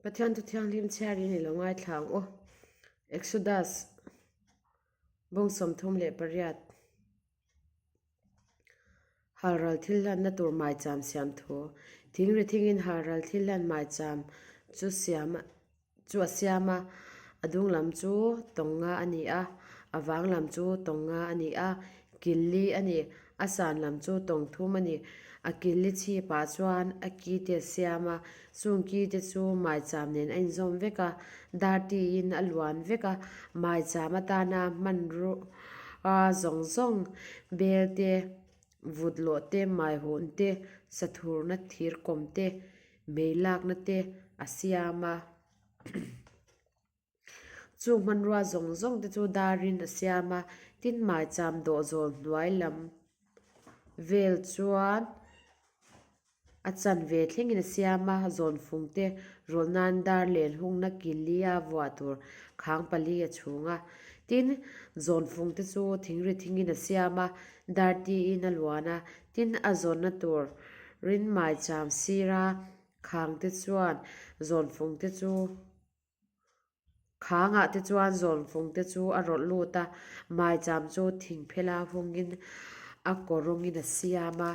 Pathian thu thianghlim chhiarin i lo ngaithla ang u. Exodus bawng 38 Halral thil hlanna tur maicham siam thu. Thingri thingin halral thil hlan maicham chu siam chu a siam a, a dung lam chu tawng nga a ni a, a vang lam chu tawng nga a ni a, kil li a ni, a san lam chu tawng thum a ni. A kil li chhipah chuan a ki te a siam a, chung ki te chu maicham nen a inzawm vek a, dar tiin a luan vek a, maicham atana hmanrua zawng zawng bel te, vut lawh te, maihun te, sathurna thir kawm te, mei lakna te a siam a. Chung hmanrua zawng zawng te chu darin a siam a, tin maicham dawh zawl hnuai lam vel chuan a chan ve thlengin a siam a, zawnfung te rawlh nan dar len hungna kilia vuah tur khang pali a chhung a. Tin, zawnfung te chu thingri thingin a siam a, dar tiin a luan a, tin a zawnna tur rin maicham sira khang te chuan zawnfung te chu Khangah te chuan zawnfung te chu a rawlh lut a, maicham chu thing phela hungin a kaw rawngin a siam a.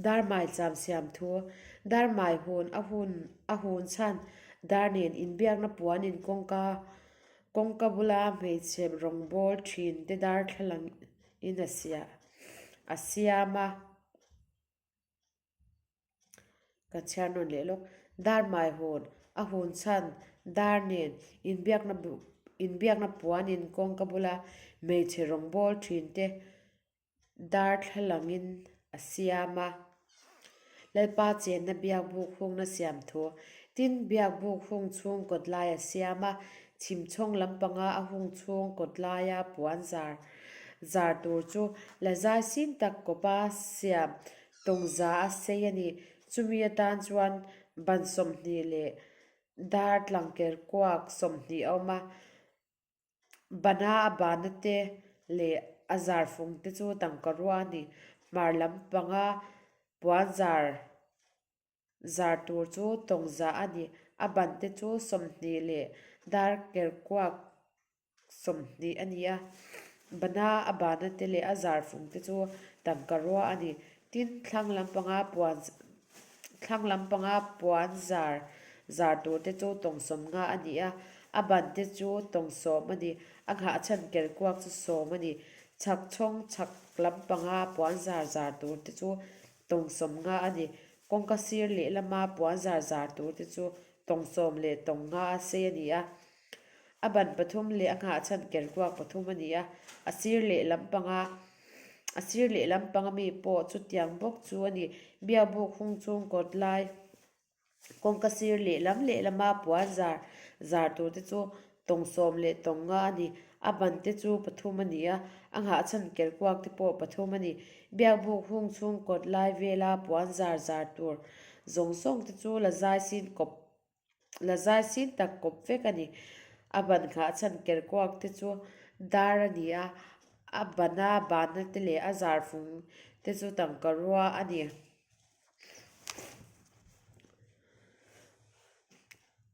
Dar maicham siam thu, dar mai hun a hun a hun chhan dar nen inbiakna puan in kawngka kawngka bula hmeichhe rawngbâwl ṭhin te darthlalang in a siah a siam a. Ka chhiar nawn leh lawk. Dar mai hun a hun chhan dar nen inbiakna inbiakna puan in kawngka bula hmeichhe rawngbâwl ṭhin te Darthlalangin a siam a. Lalpa chenna biakbuk hungna siam thu. Tin, biakbuk hung chhung kawt lai a siam a, chhimchhawng lampanga a hung chhung kawt laia puan zar zar tur chu la zai sin tak kawpa siam tawngza a sei a ni. Chumi atan chuan ban 20 leh dar tlangker kuak 20 a awm a. Bana a bana te leh a zar fung te chu tangka rua a ni. Hmar lampanga puan zar zar tur chu tawng zah a ni. A ban te chu 20 leh dar ker kuak 20 a ni a. Bana a bana te leh a zar fung te chu tangka rua a ni. Tin, thlang lampanga puan Thlang lampanga puan zar zar tur te chu tawng 50 a ni a, a ban te chu tawng 10 a ni, a nghah chhan kel kuak chu 10 a ni. Chhak chhawng chhak lampanga puan zar zar tur te chu tawng 50 a ni. Kawngka sir lehlama puan zar zar tur te chu tawng 10 leh tawng 5 a sei a ni a. A ban pathum leh a nghah chhan ker kuak pathum a ni a, a sir leh lampanga a sir leh lampanga mi pawh chutiang bawk chu a ni. Biakbuk hung chung kawt lai kawngka sir lehlam lehlama puan zar zar tur te chu tawng 10 leh tawng 5 a ni. A ban te chu pathum a ni a, a nghah chhan ker kuak te pawh pathum a ni. Biakbuk hung chung kawt lai vela puan zar zar tur zawng zawng te chu la zai sin kawp La zai sin tak kawp vek a ni. A ban nghah chhan ker kuak te chu dar a ni a, a bana banna te leh a zar fung te chu tangka rua a ni.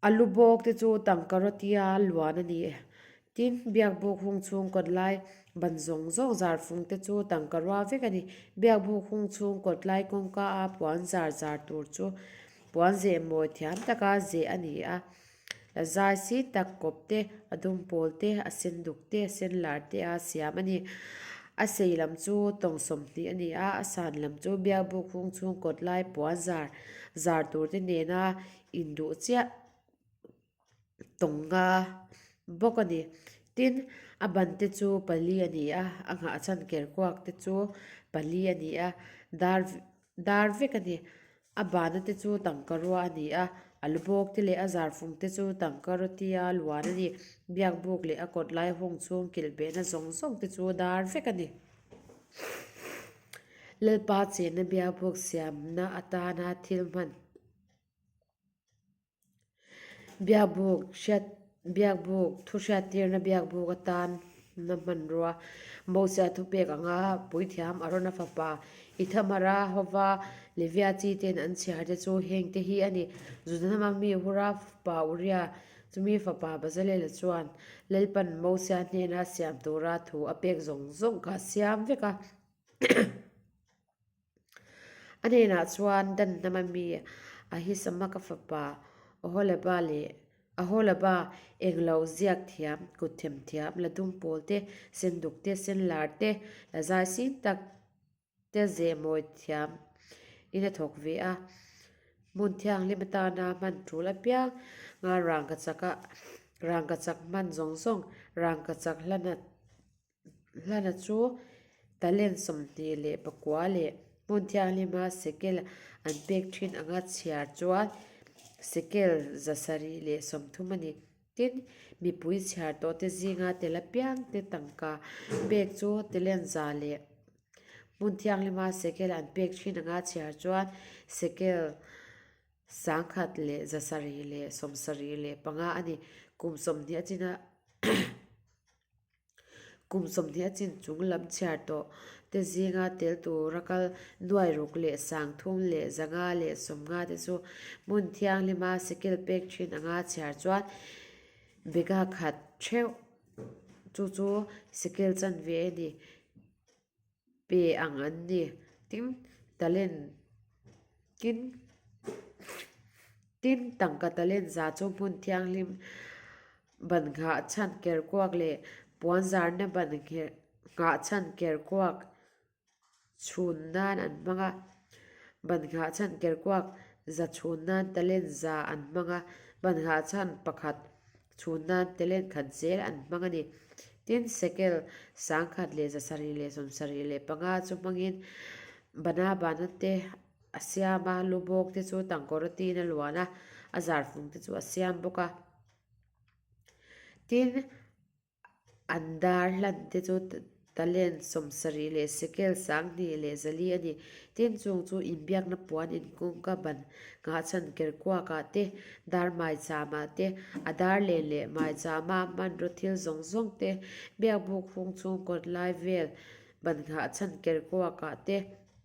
A lu bawk te chu tangka rawtia luan a ni. Tin, biakbuk hung chhung kawt lai ban zawng zawng zar fung te chu tangka rua vek a ni. Biakbuk hung chhung kawt lai kawngka a puan zar zar tur chu puan zeh mawi thiam taka zeh a ni a. La zai si tak kawp te, a dum pawl te, a sen duk te, a sen lar te a siam a ni. A sei lam chu tawng 20 a ni a, a san lam chu biakbuk hung chhung kawt lai puan zar zar tur te nena induh chiah. Tawnga bawk a ni. Tin, a ban te chu pali a ni a, a nghah chhan ker kuak te chu pali a ni a, dar dar vek a ni. A bana te chu tangka rua a ni a, a lu bawk te leh a zar fung te chu tangka rawtia luan a ni. Biakbuk leh a kawt lai hung chhung kilh behna zawng zawng te chu dar vek a ni. Lalpa chenna biakbuk siamna atana thil hman. Biakbuk hriat biakbuk thu hriattirna biakbuk atan. na hmanrua Mosia thupek anga puithiam Arona fapa Ithamara hova Levia chi ten an chhiar te chu heng te hi a ni. Juda hnama mi Hura fapa Uria chumi fapa Bazalela chuan Lalpan Mosia hnena siam tura thu a pek zawng zawng kha a siam vek a. A hnenah chuan Dan hnama mi Ahisamaka fapa Oholeba leh Aholaba englo ziak thiam, kut them thiam, la dum pawl te, senduk te, senlar te, la zai sin tak te zeh mawi thiam in a thawk ve a. Hmun thianghlim atana hman tul apiang nga rangkachaka rangkachak hman zawng zawng rangkachak hlana Hlana chu talent 29 leh hmun thianghlima sekel an pek thin anga chhiar chuan sekel 730 a ni. Tin, mipui chhiar tawhte zinga tel apiangte tangka pek chu talent 100 leh hmun thianghlima sekel an pek thin anga chhiar chuan sekel 1,775 a ni. Kum 20 a china Kum 20 a chin chung lam chhiar tawh te zinga tel tura kal nuai ruk leh 300 leh 500 leh 50 te chu hmun thianghlima sekel pek thin anga chhiar chuan bega khat theuh chu chu sekel chanve a ni. Pe ang an ni. Tin, talent tin tin tangka talent za chu hmun thianghlim ban nghah chhan ker kuak leh puan zarna ban nghah chhan ker kuak chhun nan an hmang a. Ban nghah chhan ker kuak za chhun nan talent za an hmang a. Ban nghah chhan pakhat Chhun nan talent khat zel an hmang a ni. Tin, sekel 1775 chu hmangin bana bana te a siam a, lu bawk te chu tangkawr tiin a luan a, a zarfung te chu a siam bawk a. Tin, an dar hlan te chu Talent 70 leh sekel 2104 a ni. Tin, chung chu inbiakna puan inkungka ban nghahchhan kerkuakah te, dar maichama te, a dar len leh maichama hmanraw thil zawng zawng te, biakbuk hung chhung kawt lai vel ban nghahchhan kerkuakah te,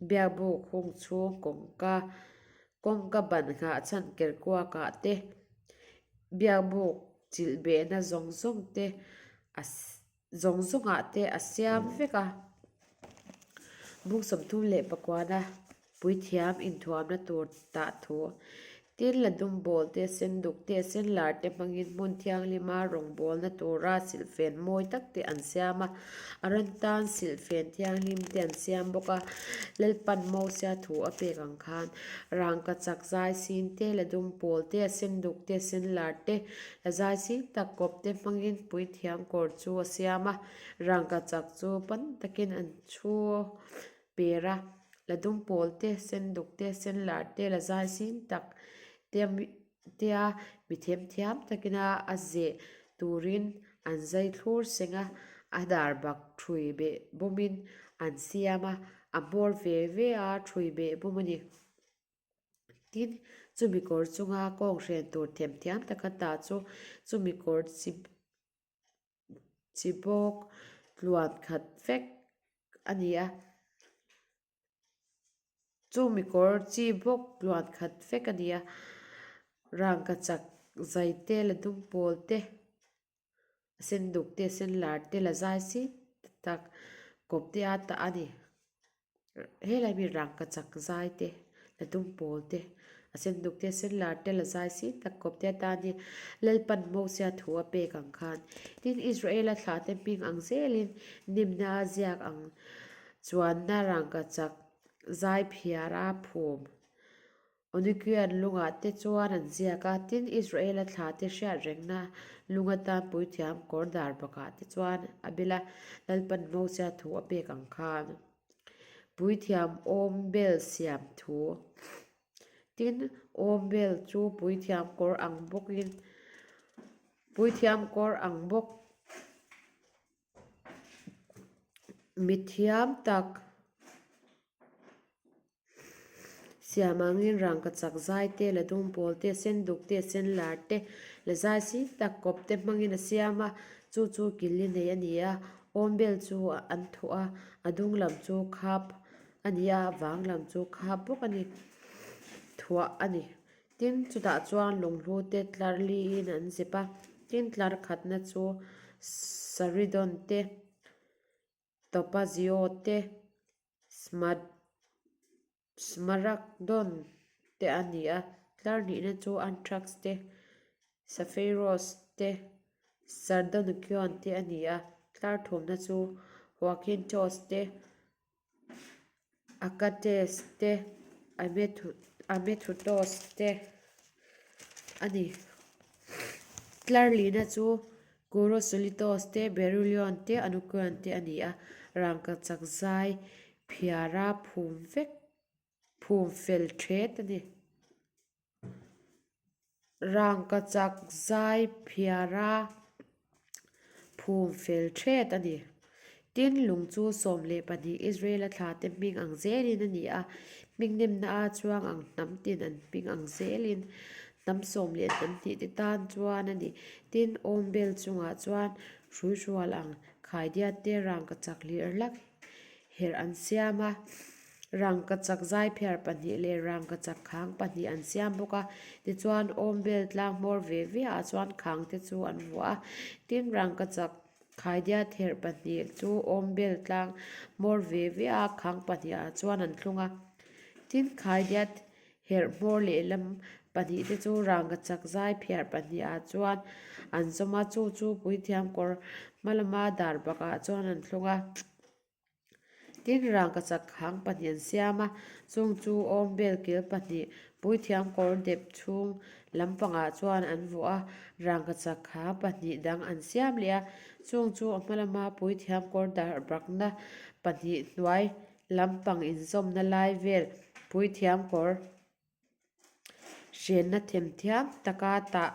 biakbuk hung chhung kawngka kawngka ban nghahchhan kerkuakah te, biakbuk chilhbehna zawng zawng te a Zawng zawngah te a siam vek a, bung 39 a puithiam inthuamna tur tah thu tin la dum bawl te, senduk te, senlar te hmangin hmun thianghlima rawngbawlna tura silhfen mawi tak te an siam a, a rawn tan silhfen thianghlim te an siam bawk a, Lalpan Mosia thu a pek ang khan rangkachak zai sin te, la dum pawl te, senduk te, senlar te, La zai sing tak kawp te hmangin puithiam kawr chu a siam a, rangkachak chu pan takin an chhu per a, la dum pawl te, senduk te, senlar te, la zai sing tak te tea mi themthiam takina a zeh turin an zai thlur seng a, a dar bak thui beh bawmin an siam a, a hmawr ve ve a thui beh bawm a ni. Tin, chumi kawr chunga kawng hren tur themthiam taka tah chu chumi kawr chi chi bawk tluan khat vek a ni a. Chumi kawr chi bawk tluan khat vek a ni a. Rangkachak zai te la dum pawl te a sen duk te a sen lar te la zai si tak kawp te a tah a ni. Helai mi rangkachak zai te la dum pawl te a sen duk te a sen lar te la zai si tak kawp te atan hi Lalpan Mosia thu a pek ang khan tin Israela thlah te hming ang zelin nimna a ziak ang chuanna rangkachak zai phiar a phum Onikian lungah te chuan an ziak a, tin Israela thla te hriat rengna lung atan puithiam kawr dar bakah te chuan a bil a, Lalpan Mosia thu a pek ang khan puithiam awm bel siam thu. Tin, awm bel chu puithiam kawr ang bawkin puithiam kawr ang bawk mithiam tak Siam angin rangkachak zai te, la dum pawl te, sen duk te, sen lar te, la zai si tak kawp te hmangin a siam a, chu chu kil li nei a ni a. Awmbel chu an thuah a, a dung lam chu khap a ni a, vang lam chu khap bawk a ni. Thuah a ni. Tin, chutah chuan lunghlu te tlar liin an zep a, tin tlar khatna chu Saridon te, Topazio te, Smaragdon te a ni a, tlar hnihna chu Anthrax te, Sappheiros te, Sardonokion te a ni a, tlar thumna chu Joaquintos te, Akates te, Amethutos te a ni. Tlar lihna chu Kurosolitos te, Berulion te, Anukion te a ni a, rangkachak zai phiara phum vek phum fel thet a ni. Rangkachak zai phiara phum fel thet a ni. Tin, lung chu 12 Israela thlate hming ang zelin a ni a, hming nemna a chuang ang hnam tin an hming ang zelin hnam sawm leh hnam hnih te tan chuan a ni. Tin, awmbel chungah chuan hruihrual ang khaidiat te rangkachak hlir hlak Herh an siam a, rangkachak zaiphiar pahnih leh rangkachak khang pahnih an siam bawk a. Tichuan awmbel tlang hmawr ve ve ah chuan khang te chu an vuah a. Tin, rangkachak khaidiat herh pahnih chu awmbel tlang hmawr ve ve a khang pahnih ah chuan an thlung a. Tin, khaidiat Herh hmawr lehlam pahnihte chu rangkachak zai phiar pahnihah chuan an zawm a, chu chu puithiam kawr hma lama dar bakah chuan an thlung a. Tin, rangkachak hang pahnih an siam a, chung chu awmbel kil pahnih puithiam kawr dep chhung lampangah chuan an vuah a, rangkachak ha pahnih dang an siam leh a, chung chu a hma lama puithiam kawr dar bakna pahnih hnuai Lampang inzawmna lai vel puithiam kawr hrenna themthiam taka tah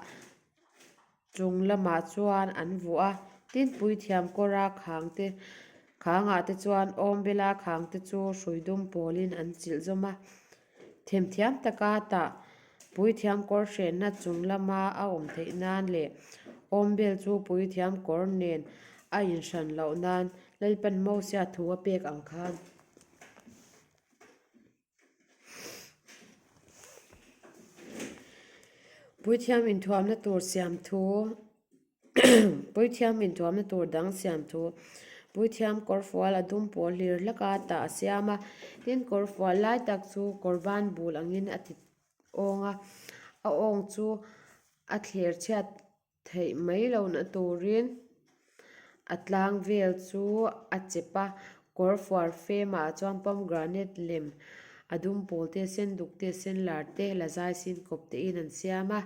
chung lamah chuan an vuah a, tin puithiam kawra khang te khangah te chuan awmbela khang te chu hrui dum pawlin an chilh zawm a, themthiam taka tah puithiam kawr hrenna chung lama a awm theih nan leh awmbel chu puithiam kawr nen a inhran loh nan Lalpan Mosia thu a pek ang khan. Puithiam inthuamna tur siam thu Puithiam inthuamna tur dang siam thu Puithiam kawrfual a dum pawl hlir hlak a tah a siam a, tin kawrfual lai tak chu kawrban bul angin a ti awng a, a awng chu a thler chhiat Theih mai lohna turin a tlang vel chu a chep a, kawr fuar femah chuan pomegranate lem a dum pawl te, sen duk te, sen lar te, la zai sin kawp te in an siam a,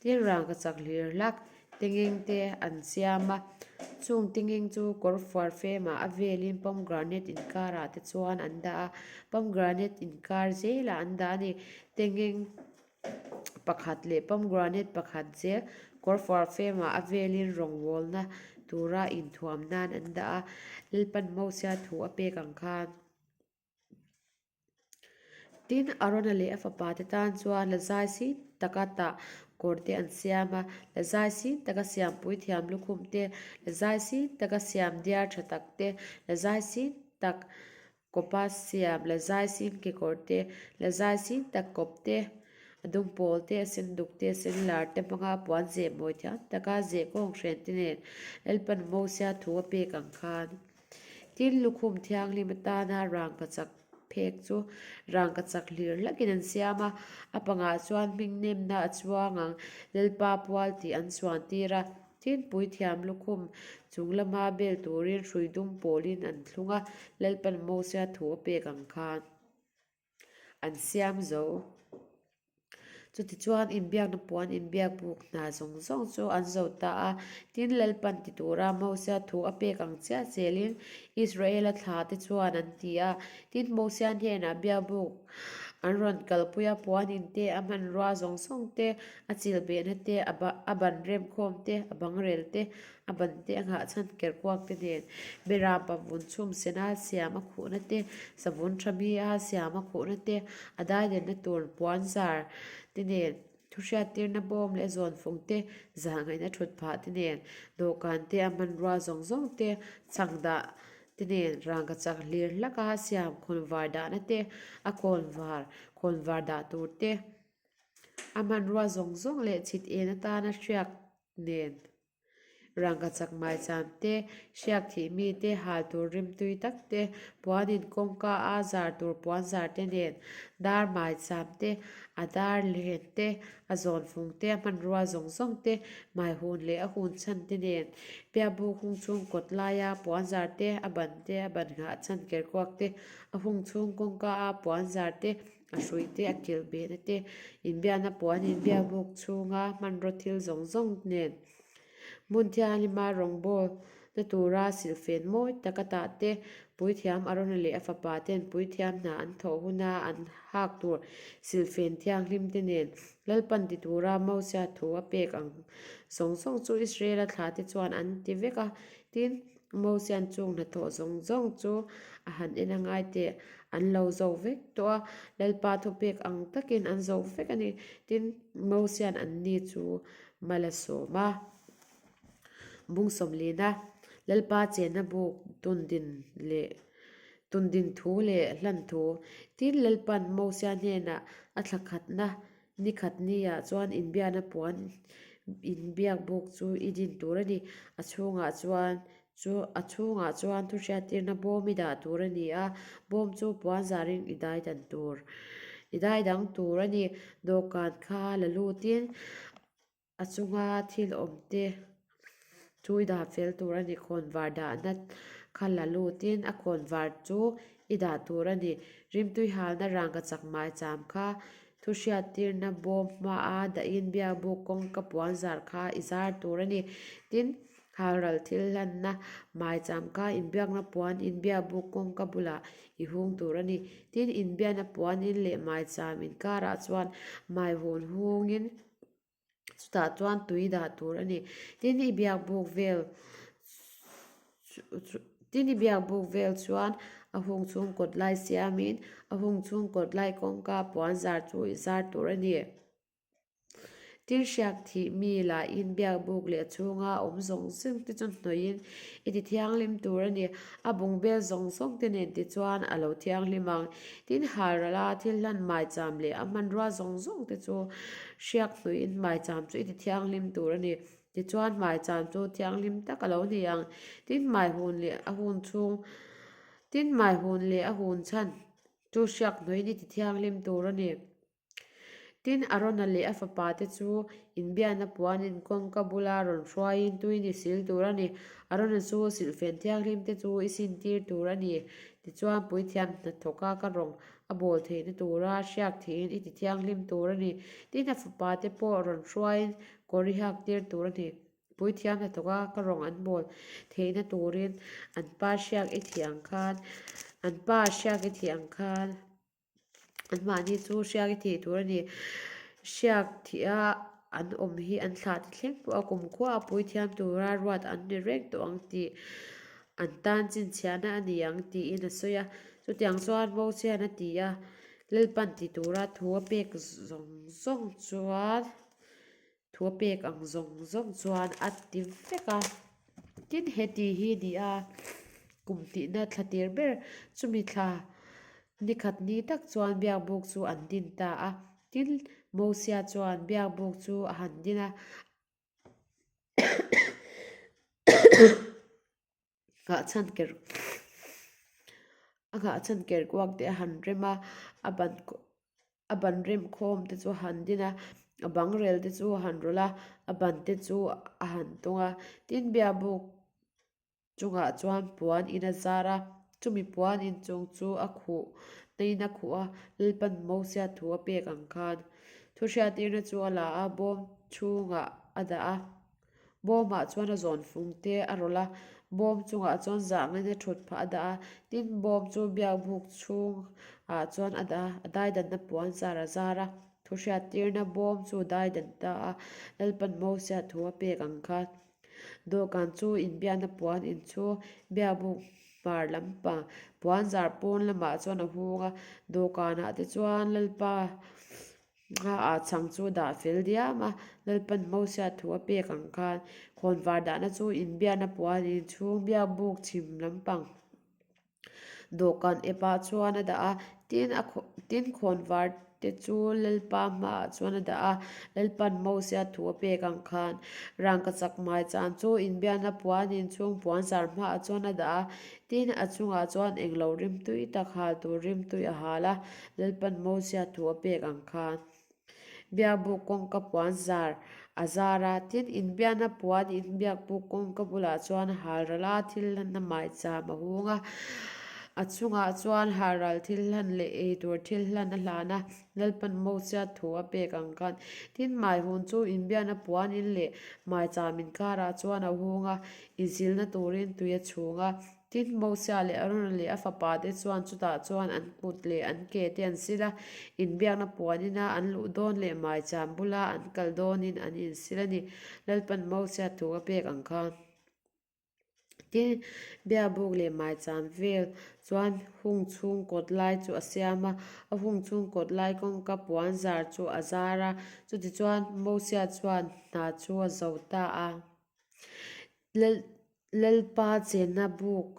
tin rangkachak hlir hlak tengeng te an siam a, chung tengeng chu kawr fuar femah a velin pomegranate inkarah te chuan an dah a, pomegranate inkar zelah an dah a ni, tengeng. pakhat leh pomegranate pakhat zel kawr fuar femah a velin rawngbawlna tura inthuam nan an dah a Lalpan Mosia thu a pek ang khan. Tin, Arona leh a fapa te tan chuan la zai sin taka tah kawr te an siam a, la zai sin taka siam puithiam lukhum te, la zai sin taka siam diar tha tak te, la zai sin tak Kawpa siam, la zai sin kekawr te, la zai sin tak kawp te, a dum pawl te, a sen duk te, a sen lar te hmanga puan zeh mawi thiam taka zeh kawng hren te nen Lalpan Mosia thu a pek ang khan. Tin, lukhum thianghlim atana rangkachak phek chu rangkachak hlir hlakin an siam a, a pangah chuan hming nemna a chuang ang Lalpa pual tih an chhuan tir a. Tin, puithiam lukhum chung lama bel turin hrui dum pawlin an thlung a, Lalpan Mosia thu a pek ang khan an siam zo. Chutichuan, inbiakna puan inbiak buk hna zawng zawng chu an zo ta a. Tin, Lalpan ti tura Mosia thu a pek ang chiah zelin Israela thla te chuan an ti a. Tin, Mosia hnenah biakbuk an rawn kalpui a, puan in te, a hmanrua zawng zawng te, A chil behna te, a ban remkhawm te, a bangrel te, a ban te, a nghahchhan kerkuak te nen, Beram pavun chhum sena siam a khuhna te, savun tha mi a siam a khuhna te, a daidenna tur puan zar te nen. Thuhriattirna bawm leh zawnfung te, zahngaihna thut phah te nen, dawhkan te, a hmanrua zawng zawng te, chhang dah te nen, rangkachak hlir hlaka siam khawnvar dahna te, a khawnvar, khawnvar dah tur te, a hmanrua zawng zawng leh chhit en atana hriak nen. Rangkachak maicham te, hriak thih mi te, hal tur rimtui tak te, puanin kawngka a zar tur puan zar te nen, dar maicham te, a dar len te, a zawnfung te, a hmanrua zawng zawng te, maihun leh a hun chhan te nen, piabuk hung chhung kawt laia puan zar te, a ban te, a ban nghah chhan kerkuak te, a hung chhung kawngka a puan zar te, A hrui te, a kilh behna te, inbiakna puan inbiakbuk chhunga hmanraw thil zawng zawng nen hmun thianghlima rawngbawlna tura silhfen mawi tak a tah te, Puithiam Arona leh a fapa ten Puithiam hna an thawh huna an hak tur silhfen thianghlim te nen Lalpan ti tura Mosia thu a pek ang zawng zawng chu Israela thla te chuan an ti vek a, tin, Mosian chung hnathawh zawng zawng chu a han en a ngai teh, an lo zo vek tawh a, Lalpa thupek ang takin an zo vek a ni. Tin, Mosian anni chu mal a sawm a. Bung sawmlina, Lalpa chenna buk tundin leh tundin thu leh hlan thu. Tin, Lalpan Mosia hnenah a thla khatna Ni khat niah chuan inbiakna puan inbiak buk chu i din tur a ni. A chhungah chuan chu a chhungah chuan thuhriattirna bawm i dah tur a ni a, bawm chu puan zarin i dai dan tur i dai dang tur a ni. Dawhkan kha la lutin A chunga thil awm te chu i dah fel tur a ni. Khawnvar dahna kha la lutin a khawnvar chu i dah tur a ni. Rimtui halna rangkachak maicham kha thu hriattirna bawm hmaa dahin biakbuk kawngka puan zar kha i zar tur a ni. Tin, halral thil hlanna maicham kha inbiakna puan inbiakbuk kawngka bulah i hung tur a ni. Tin, inbiakna puan in leh maicham inkarah chuan maihun hungin Chutah chuan tui dah tur a ni. Tin i biak buk vel tin i biak buk vel chuan a hung chhung kawt lai siamin a hung chhung kawt lai kawngka puan zar chu i zar tur a ni. Tin hriak thih mi lahin biak buk leh chhunga awm zawng zawng te chu hnawih in i ti thianghlim tur a ni. A bungbel zawng zawng te nen tichuan a lo thianghlim ang. Tin, halrala thil hlan maicham leh a hmanrua zawng zawng te chu hriak hnuiin maicham chu i ti thianghlim tur a ni. Tichuan, maicham chu thianghlim tak a lo ni ang. Tin, maihun leh a hun chhung Tin, maihun leh a hun chhan chu hriak hnuiin i ti thianghlim tur a ni. Tin, Arona leh a fapate chu inbiakna puanin kawngka bula rawn hruaiin tuin i sil tur a ni. Arona chu silhfen thianghlimte chu i sintir tur a ni. Tichuan, puithiam hnathawka ka rawng a bawl theihna tura hriak thihin i ti thianghlim tur a ni. Tin, a fapate pawh rawn hruaiin kawr i haktir tur a ni. Puithiam hnathawka ka rawng an bawl theihna turin an pa hriak i thih ang khan, an pa hriak i thih ang khan, Anmahni chu hriak i thih tur a ni. Hriak thiha an awm hi an thlah ti thleng pawh a kumkhua a puithiam tura ruat an ni reng tawh ang tih an tan chinchhiahna a ni ang tiin a sawi a. Chutiang chuan Mosia'n a ti a, Lalpan ti tura thu a pek zawng zawng chuan Thu a pek ang zawng zawng chuan a ti vek a. Tin, he ti hi ni a, kum hnihna thla tir ber chumi thla nikhat ni tak chuan biakbuk chu an din ta a. Tin, Mosia chuan biakbuk chu a han din a. Nghahchhan ker a nghahchhan ker kuak te a han rem a, a ban a ban rem khawm te chu a han din a, a bang rel te chu a han rawlh a, a ban te chu a han tung a, tin biakbuk chungah chuan puan in a zar a, chumi puan in chung chu a khuh hnain a khuh a, Lalpan Mosia thu a pek ang khan thuhriattirna chu a la a, bawm chhungah a dah a. Bawmah chuan a zawn fung te a rawlh a, bawm chungah chuan zahngin a thut phah a dah a, tin bawm chu biakbuk chhungah chuan a dah a, a daidanna puan zar a zar a, thu hriattirna bawm chu daidan ta a, Lalpan Mosia thu a pek ang kha. Dawhkan chu inbiakna puan in chu biakbuk hmar lampang puan zar pawn lamah chuan a hung a, dawhkanah te chuan Lalpa. Hmaah chhang chu dah fel diam a, Lalpan Mosia thu a pek ang khan khawnvar dahna chu inbiakna puan inchhung biakbuk chhim lampang dawhkan epah chuan a dah a, tin a tin khawnvar te chu Lalpa hmaah chuan a dah a, Lalpan Mosia thu a pek ang khan rangkachak maicham chu inbiakna puan inchhung puanzar hmaah chuan a dah a, tin a chungah chuan englo rimtui tak hal tur rimtui a hal a. Lalpan Mosia thu a pek ang khan Biakbuk kawngka puan zar a zar a, tin inbiakna puan in Biakbuk kawngka bulah chuan halral a thil hlanna maicham a hung a, a chungah chuan halral thil hlan leh eitur thil hlan a hlan a, Lalpan Mosia thu a pek ang khan tin maihun chu inbiakna puan in leh maicham inkarah chuan a hung a, insilna turin tui a chhung a. Tin, Mosia leh Arona leh a fapate chuan chutah chuan an kut leh an ke te an sil a, inbiakna puanina an luh dawn leh maicham bula an kal dawnin an insil a ni. Lalpan Mosia thu a pek ang kha. Tin, Biakbuk leh maicham vel chuan hung chhung kawt lai chu a siam a, a hung chhung kawt lai kawngka puan zar chu a zar a, chutichuan Mosia chuan hna chu a zo ta a. Lalpa chenna buk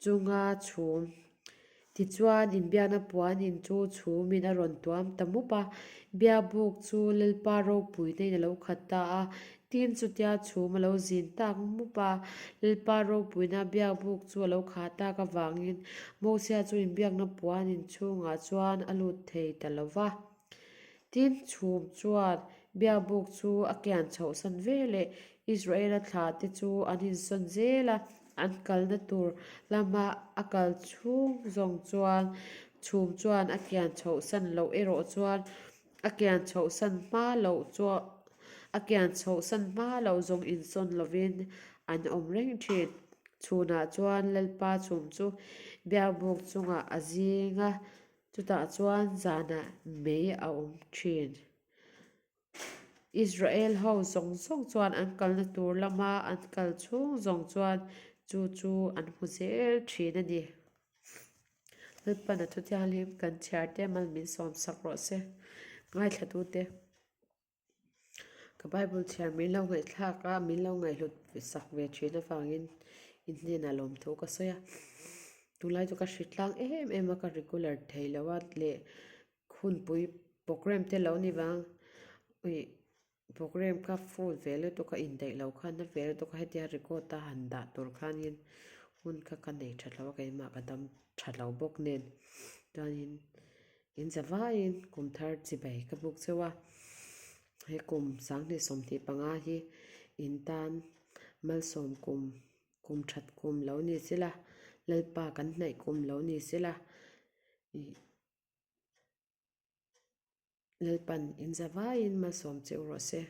chunga chhum. Tichuan inbiakna puan in chu chhumin a rawn tuam ta mup a, biakbuk chu Lalpa ropuina in a lo khat ta a, tin chutia chhum a lo zin tak mup a, Lalpa ropuina biakbuk chu a lo khah tak avangin Mosia chu inbiakna puan in chhungah chuan a lut thei ta lo va. Tin, chhum chuan biakbuk chu a kian chhohsan ve leh Israela thlahte chu an insawn zel a, an kalna tur lama a kal chhung zawng chuan chhum chuan a kian chhohsan loh erawh chuan a kian chhohsan hma loh chuan a kian chhohsan hma loh zawng insawn lovin an awm reng thin. Chhunah chuan Lalpa chhum chu biakbuk chungah a zing a. Chutah chuan zanah mei a awm thin. Israel ho zawng zawng chuan an kalna tur lama an kal chhung zawng chuan chu chu an hmu zel thin a ni. Lalpan a thutianghlim kan chhiar te mal min sawm sak rawh se. Ngaithlatute. Ka Bible chhiar min lo ngaihthlak a, min lo ngaihhlut sak ve thin avangin in hnenah lawmthu ka sawi a. Tunlai chu ka hri tlang em em a, ka regular thei lo a leh hunpui programme te lo ni vang ih programme kha full ve lutuk a indaih lo khan na ve lutuk a hetia record a han dah tur khanin hun kha ka nei tha lo a keimah ka dam tha lo bawk nen chuanin In za vaiin kum thar chibai ka buk cheu a, he kum 2025 hi in tan malsawm kum, kum that kum lo ni sela, Lalpa kan hnaih kum lo ni sela, ih Lalpan in za vaiin malsawm cheu rawh se.